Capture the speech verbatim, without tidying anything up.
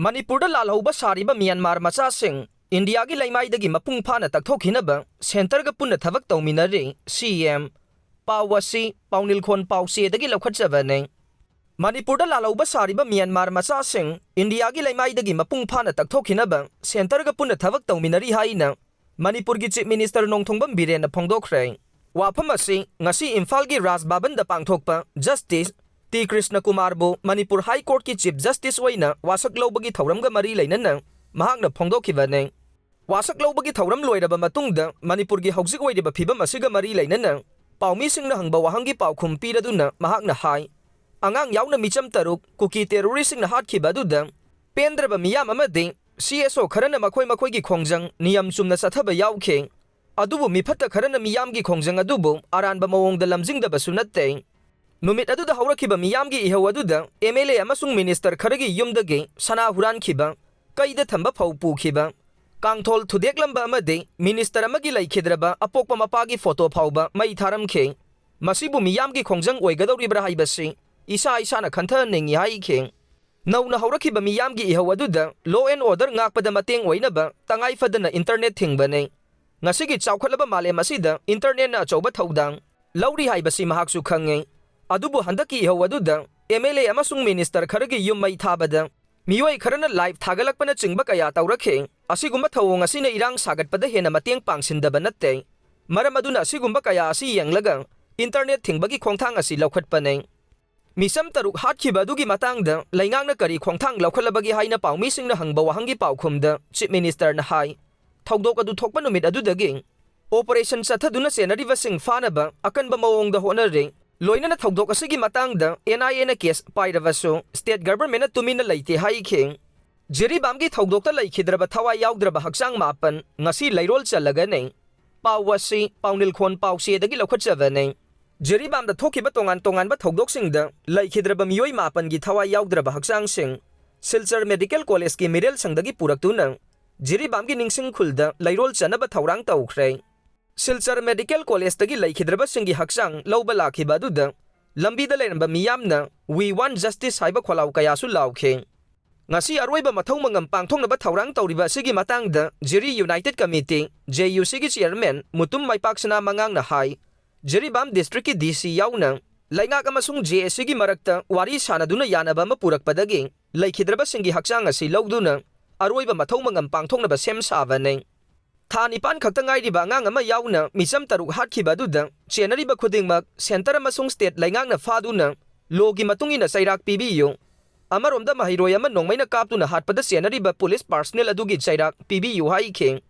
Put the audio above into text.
ꯃꯅꯤꯄꯨꯔꯗ ꯂꯥꯜꯍꯧꯕ ꯁꯥꯔꯤꯕ ꯃ꯭ꯌꯥꯟꯃꯥꯔ ꯃꯆꯥꯁꯤꯡ ꯏꯟꯗꯤꯌꯥꯒꯤ ꯂꯩꯃꯥꯏꯗꯒꯤ ꯃꯄꯨꯡ ꯐꯥꯅ ꯇꯛꯊꯣꯛꯈꯤꯅꯕ ꯁꯦꯟꯇꯔꯒ ꯄꯨꯟꯅ ꯊꯕꯛ ꯇꯧꯃꯤꯟꯅꯔꯤ, ꯁꯤ ꯑꯦꯝ꯫ ꯄꯥꯎ ꯑꯁꯤ ꯄꯥꯎꯅꯤꯜꯈꯣꯟ ꯄꯥꯎꯆꯦꯗꯒꯤ ꯂꯧꯈꯠꯆꯕꯅꯤ꯫ ꯃꯅꯤꯄꯨꯔꯗ ꯂꯥꯜꯍꯧꯕ ꯁꯥꯔꯤꯕ ꯃ꯭ꯌꯥꯟꯃꯥꯔ ꯃꯆꯥꯁꯤꯡ ꯏꯟꯗꯤꯌꯥꯒꯤ ꯂꯩꯃꯥꯏꯗꯒꯤ ꯃꯄꯨꯡ ꯐꯥꯅ ꯇꯛꯊꯣꯛꯈꯤꯅꯕ ꯁꯦꯟꯇꯔꯒ ꯄꯨꯟꯅ ꯊꯕꯛ ꯇꯧꯃꯤꯟꯅꯔꯤ ꯍꯥꯏꯅ ꯃꯅꯤꯄꯨꯔꯒꯤ ꯆꯤꯐ ꯃꯤꯅꯤꯁꯇꯔ ꯅꯣꯡꯊꯣꯝꯕꯝ ꯕꯤꯔꯦꯟꯅ ꯐꯣꯡꯗꯣꯛꯈ꯭ꯔꯦ꯫ ꯋꯥꯐꯝ ꯑꯁꯤ ꯉꯁꯤ ꯏꯝꯐꯥꯜꯒꯤ ꯔꯥꯖ ꯚꯕꯟꯗ ꯄꯥꯡꯊꯣꯛꯄ ꯖꯁꯇꯤꯁ ꯇꯤ ꯀ꯭ꯔꯤꯁꯅ ꯀꯨꯃꯥꯔꯕꯨ ꯃꯅꯤꯄꯨꯔ ꯍꯥꯏ ꯀꯣꯔꯠꯀꯤ ꯆꯤꯐ ꯖꯁꯇꯤꯁ ꯑꯣꯏꯅ ꯋꯥꯁꯛ ꯂꯧꯕꯒꯤ ꯊꯧꯔꯝꯒ ꯃꯔꯤ ꯂꯩꯅꯅ ꯃꯍꯥꯛꯅ ꯐꯣꯡꯗꯣꯛꯈꯤꯕꯅꯤ꯫ ꯋꯥꯁꯛ ꯂꯧꯕꯒꯤ ꯊꯧꯔꯝ ꯂꯣꯏꯔꯕ ꯃꯇꯨꯡꯗ ꯃꯅꯤꯄꯨꯔꯒꯤ ꯍꯧꯖꯤꯛ ꯑꯣꯏꯔꯤꯕ ꯐꯤꯕꯝ ꯑꯁꯤꯒ ꯃꯔꯤ ꯂꯩꯅꯅ ꯄꯥꯎꯃꯤꯁꯤꯡꯅ ꯍꯪꯕ ꯋꯥꯍꯪꯒꯤ ꯄꯥꯎꯈꯨꯝ ꯄꯤꯔꯗꯨꯅ ꯃꯍꯥꯛꯅ ꯍꯥꯏ, ꯑꯉꯥꯡ ꯌꯥꯎꯅ ꯃꯤꯆꯝ ꯇꯔꯨꯛ ꯀꯨꯀꯤ ꯇꯦꯔꯣꯔꯤꯁꯁꯤꯡꯅ ꯍꯥꯠꯈꯤꯕ ꯑꯗꯨꯗ ꯄꯦꯟꯗ꯭ꯔꯕ ꯃꯤꯌꯥꯝ ꯑꯃꯗꯤ ꯁꯤ ꯑꯦꯁ ꯑꯣ ꯈꯔꯅ ꯃꯈꯣꯏ ꯃꯈꯣꯏꯒꯤ ꯈꯣꯡꯖꯪ ꯅꯤꯌꯝ ꯆꯨꯝꯅ ꯆꯠꯊꯕ ꯌꯥꯎꯈꯤ꯫ ꯑꯗꯨꯕꯨ ꯃꯤꯐꯠꯇ ꯈꯔꯅ ꯃꯤꯌꯥꯝꯒꯤ ꯈꯣꯡꯖꯪ ꯑꯗꯨꯕꯨ ꯑꯔꯥꯟꯕ ꯃꯑꯣꯡꯗ ꯂꯝꯖꯤꯡꯗꯕꯁꯨ ꯅꯠꯇꯦ꯫ ꯅꯨꯃꯤꯠ ꯑꯗꯨꯗ ꯍꯧꯔꯛꯈꯤꯕ ꯃꯤꯌꯥꯝꯒꯤ ꯏꯍꯧ ꯑꯗꯨꯗ ꯑꯦꯝ ꯑꯦꯜ ꯑꯦ ꯑꯃꯁꯨꯡ ꯃꯤꯅꯤꯁꯇꯔ ꯈꯔꯒꯤ ꯌꯨꯝꯗꯒꯤ ꯁꯅꯥ ꯍꯨꯔꯥꯟꯈꯤꯕ, ꯀꯩꯗ ꯊꯝꯕ ꯐꯧ ꯄꯨꯈꯤꯕ, ꯀꯥꯡꯊꯣꯜ ꯊꯨꯗꯦꯛꯂꯝꯕ ꯑꯃꯗꯤ ꯃꯤꯅꯤꯁꯇꯔ ꯑꯃꯒꯤ ꯂꯩꯈꯤꯗ꯭ꯔꯕ ꯑꯄꯣꯛꯄ ꯃꯄꯥꯒꯤ ꯐꯣꯇꯣ ꯐꯥꯎꯕ ꯃꯩ ꯊꯥꯔꯝꯈꯤ꯫ ꯃꯁꯤꯕꯨ ꯃꯤꯌꯥꯝꯒꯤ ꯈꯣꯡꯖꯪ ꯑꯣꯏꯒꯗꯧꯔꯤꯕ꯭ꯔꯥ ꯍꯥꯏꯕꯁꯤ ꯏꯁꯥ ꯏꯁꯥꯅ ꯈꯟꯊꯍꯟꯅꯤꯡꯏ ꯍꯥꯏꯈꯤ꯫ ꯅꯧꯅ ꯍꯧꯔꯛꯈꯤꯕ ꯃꯤꯌꯥꯝꯒꯤ ꯏꯍꯧ ꯑꯗꯨꯗ law and order ꯉꯥꯛꯄꯗ ꯃꯇꯦꯡ ꯑꯣꯏꯅꯕ ꯇꯉꯥꯏ ꯐꯗꯅ ꯏꯟꯇꯔꯅꯦꯠ ꯊꯤꯡꯕꯅꯤ꯫ ꯉꯁꯤꯒꯤ ꯆꯥꯎꯈꯠꯂꯕ ꯃꯥꯂꯦꯝ ꯑꯁꯤꯗ ꯏꯟꯇꯔꯅꯦꯠꯅ ꯑꯆꯧꯕ ꯊꯧꯗꯥꯡ ꯂꯧꯔꯤ ꯍꯥꯏꯕꯁꯤ ꯃꯍꯥꯛꯁꯨ ꯈꯪꯏ꯫ ꯑꯗꯨꯕꯨ ꯍꯟꯗꯛꯀꯤ ꯏꯍꯧ ꯑꯗꯨꯗ ꯑꯦꯝ ꯑꯦꯜ ꯑꯦ ꯑꯃꯁꯨꯡ ꯃꯤꯅꯤꯁꯇꯔ ꯈꯔꯒꯤ ꯌꯨꯝ ꯃꯩ ꯊꯥꯕꯗ ꯃꯤꯑꯣꯏ ꯈꯔꯅ ꯂꯥꯏꯚ ꯊꯥꯒꯠꯂꯛꯄꯅꯆꯤꯡꯕ ꯀꯌꯥ ꯇꯧꯔꯛꯈꯤ꯫ ꯑꯁꯤꯒꯨꯝꯕ ꯊꯧꯑꯣꯡ ꯑꯁꯤꯅ ꯏꯔꯥꯡ ꯁꯥꯒꯠꯄꯗ ꯍꯦꯟꯅ ꯃꯇꯦꯡ ꯄꯥꯡꯁꯤꯟꯗꯕ ꯅꯠꯇꯦ꯫ ꯃꯔꯝ ꯑꯗꯨꯅ ꯑꯁꯤꯒꯨꯝꯕ ꯀꯌꯥ ꯑꯁꯤ ꯌꯦꯡꯂꯒ ꯏꯟꯇꯔꯅꯦꯠ ꯊꯤꯡꯕꯒꯤ ꯈꯣꯡꯊꯥꯡ ꯑꯁꯤ ꯂꯧꯈꯠꯄꯅꯤ꯫ ꯃꯤꯆꯝ ꯇꯔꯨꯛ ꯍꯥꯠꯈꯤꯕ ꯑꯗꯨꯒꯤ ꯃꯇꯥꯡꯗ ꯂꯩꯉꯥꯛꯅ ꯀꯔꯤ ꯈꯣꯡꯊꯥꯡ ꯂꯧꯈꯠꯂꯕꯒꯦ ꯍꯥꯏꯅ ꯄꯥꯎꯃꯤꯁꯤꯡꯅ ꯍꯪꯕ ꯋꯥꯍꯪꯒꯤ ꯄꯥꯎꯈꯨꯝꯗ ꯆꯤꯐ ꯃꯤꯅꯤꯁꯇꯔꯅ ꯍꯥꯏ, ꯊꯧꯗꯣꯛ ꯑꯗꯨ ꯊꯣꯛꯄ ꯅꯨꯃꯤꯠ ꯑꯗꯨꯗꯒꯤ ꯑꯣꯄꯔꯦꯁꯟ ꯆꯠꯊꯗꯨꯅ ꯆꯦꯟꯅꯔꯤꯕꯁꯤꯡ ꯐꯥꯅꯕ ꯑꯀꯟꯕ ꯃꯑꯣꯡꯗ ꯍꯣꯠꯅꯔꯤ꯫ ꯂꯣꯏꯅꯅ ꯊꯧꯗꯣꯛ ꯑꯁꯤꯒꯤ ꯃꯇꯥꯡꯗ ꯑꯦꯟ ꯑꯥꯏ ꯑꯦꯅ ꯀꯦꯁ ꯄꯥꯏꯔꯕꯁꯨ ꯁ꯭ꯇꯦꯠ ꯒꯚꯔꯟꯃꯦꯟꯠꯅ ꯇꯨꯃꯤꯟꯅ ꯂꯩꯇꯦ ꯍꯥꯏꯈꯤ꯫ ꯖꯤꯔꯤꯕꯥꯝꯒꯤ ꯊꯧꯗꯣꯛꯇ ꯂꯩꯈꯤꯗ꯭ꯔꯕ ꯊꯋꯥꯏ ꯌꯥꯎꯗ꯭ꯔꯕ ꯍꯛꯆꯥꯡ ꯃꯥꯄꯟ ꯉꯁꯤ ꯂꯩꯔꯣꯜ ꯆꯜꯂꯒꯅꯤ꯫ ꯄꯥꯎ ꯑꯁꯤ ꯄꯥꯎꯅꯤꯜꯈꯣꯟ ꯄꯥꯎꯆꯦꯗꯒꯤ ꯂꯧꯈꯠꯆꯕꯅꯤ꯫ ꯖꯤꯔꯤꯕꯥꯝꯗ ꯊꯣꯛꯈꯤꯕ ꯇꯣꯉꯥꯟ ꯇꯣꯉꯥꯟꯕ ꯊꯧꯗꯣꯛꯁꯤꯡꯗ ꯂꯩꯈꯤꯗ꯭ꯔꯕ ꯃꯤꯑꯣꯏ ꯃꯥꯄꯟꯒꯤ ꯊꯋꯥꯏ ꯌꯥꯎꯗ꯭ꯔꯕ ꯍꯛꯆꯥꯡꯁꯤꯡ ꯁꯤꯜꯆꯔ ꯃꯦꯗꯤꯀꯦꯜ ꯀꯣꯂꯦꯖꯀꯤ ꯃꯤꯔꯦꯜꯁꯪꯗꯒꯤ ꯄꯨꯔꯛꯇꯨꯅ ꯖꯤꯔꯤꯕꯥꯝꯒꯤ ꯅꯤꯡꯁꯤꯡ ꯈꯨꯜꯗ ꯂꯩꯔꯣꯜ ꯆꯟꯅꯕ ꯊꯧꯔꯥꯡ ꯇꯧꯈ꯭ꯔꯦ꯫ ꯁꯤꯜꯆꯔ ꯃꯦꯗꯤꯀꯦꯜ ꯀꯣꯂꯦꯖꯇꯒꯤ ꯂꯩꯈꯤꯗ꯭ꯔꯕꯁꯤꯡꯒꯤ ꯍꯛꯆꯥꯡ ꯂꯧꯕ ꯂꯥꯛꯈꯤꯕ ꯑꯗꯨꯗ ꯂꯝꯕꯤꯗ ꯂꯩꯔꯝꯕ ꯃꯤꯌꯥꯝꯅ "We want justice" ꯍꯥꯏꯕ ꯈꯣꯜꯂꯥꯎ ꯀꯌꯥꯁꯨ ꯂꯥꯎꯈꯤ꯫ ꯉꯁꯤ ꯑꯔꯣꯏꯕ ꯃꯊꯧ ꯃꯉꯝ ꯄꯥꯡꯊꯣꯛꯅꯕ ꯊꯧꯔꯥꯡ ꯇꯧꯔꯤꯕ ꯑꯁꯤꯒꯤ ꯃꯇꯥꯡꯗ ꯖꯤꯔꯤ United Committee, JUC ꯒꯤ chairman ꯃꯨꯇꯨꯝ ꯃꯥꯏꯄꯥꯛꯁꯅꯥ ꯃꯉꯥꯡꯅ ꯍꯥꯏ, ꯖꯤꯔꯤꯕꯥꯝ district ꯀꯤ DC ꯌꯥꯎꯅ ꯂꯩꯉꯥꯛ ꯑꯃꯁꯨꯡ JAC ꯒꯤ ꯃꯔꯛꯇ ꯋꯥꯔꯤ ꯁꯥꯅꯗꯨꯅ ꯌꯥꯅꯕ ꯑꯃ ꯄꯨꯔꯛꯄꯗꯒꯤ ꯂꯩꯈꯤꯗ꯭ꯔꯕꯁꯤꯡꯒꯤ ꯍꯛꯆꯥꯡ ꯑꯁꯤ ꯂꯧꯗꯨꯅ ꯑꯔꯣꯏꯕ ꯃꯊꯧ ꯃꯉꯝ ꯄꯥꯡꯊꯣꯛꯅꯕ ꯁꯦꯝ ꯁꯥꯕꯅꯤ꯫ ꯊꯥ ꯅꯤꯄꯥꯟ ꯈꯛꯇ ꯉꯥꯏꯔꯤꯕ ꯑꯉꯥꯡ ꯑꯃ ꯌꯥꯎꯅ ꯃꯤꯆꯝ ꯇꯔꯨꯛ ꯍꯥꯠꯈꯤꯕ ꯑꯗꯨꯗ ꯆꯦꯟꯅꯔꯤꯕ ꯈꯨꯗꯤꯡꯃꯛ centre ꯑꯃꯁꯨꯡ state ꯂꯩꯉꯥꯛꯅ ꯐꯥꯗꯨꯅ law ꯒꯤ ꯃꯇꯨꯡ ꯏꯟꯅ ꯆꯩꯔꯥꯛ ꯄꯤꯕꯤꯌꯨ꯫ ꯑꯃꯔꯣꯝꯗ ꯃꯍꯩꯔꯣꯏ ꯑꯃ ꯅꯣꯡꯃꯩꯅ ꯀꯥꯞꯇꯨꯅ ꯍꯥꯠꯄꯗ ꯆꯦꯟꯅꯔꯤꯕ police personnel ꯑꯗꯨꯒꯤ ꯆꯩꯔꯥꯛ ꯄꯤꯕꯤꯌꯨ ꯍꯥꯏꯈꯤ꯫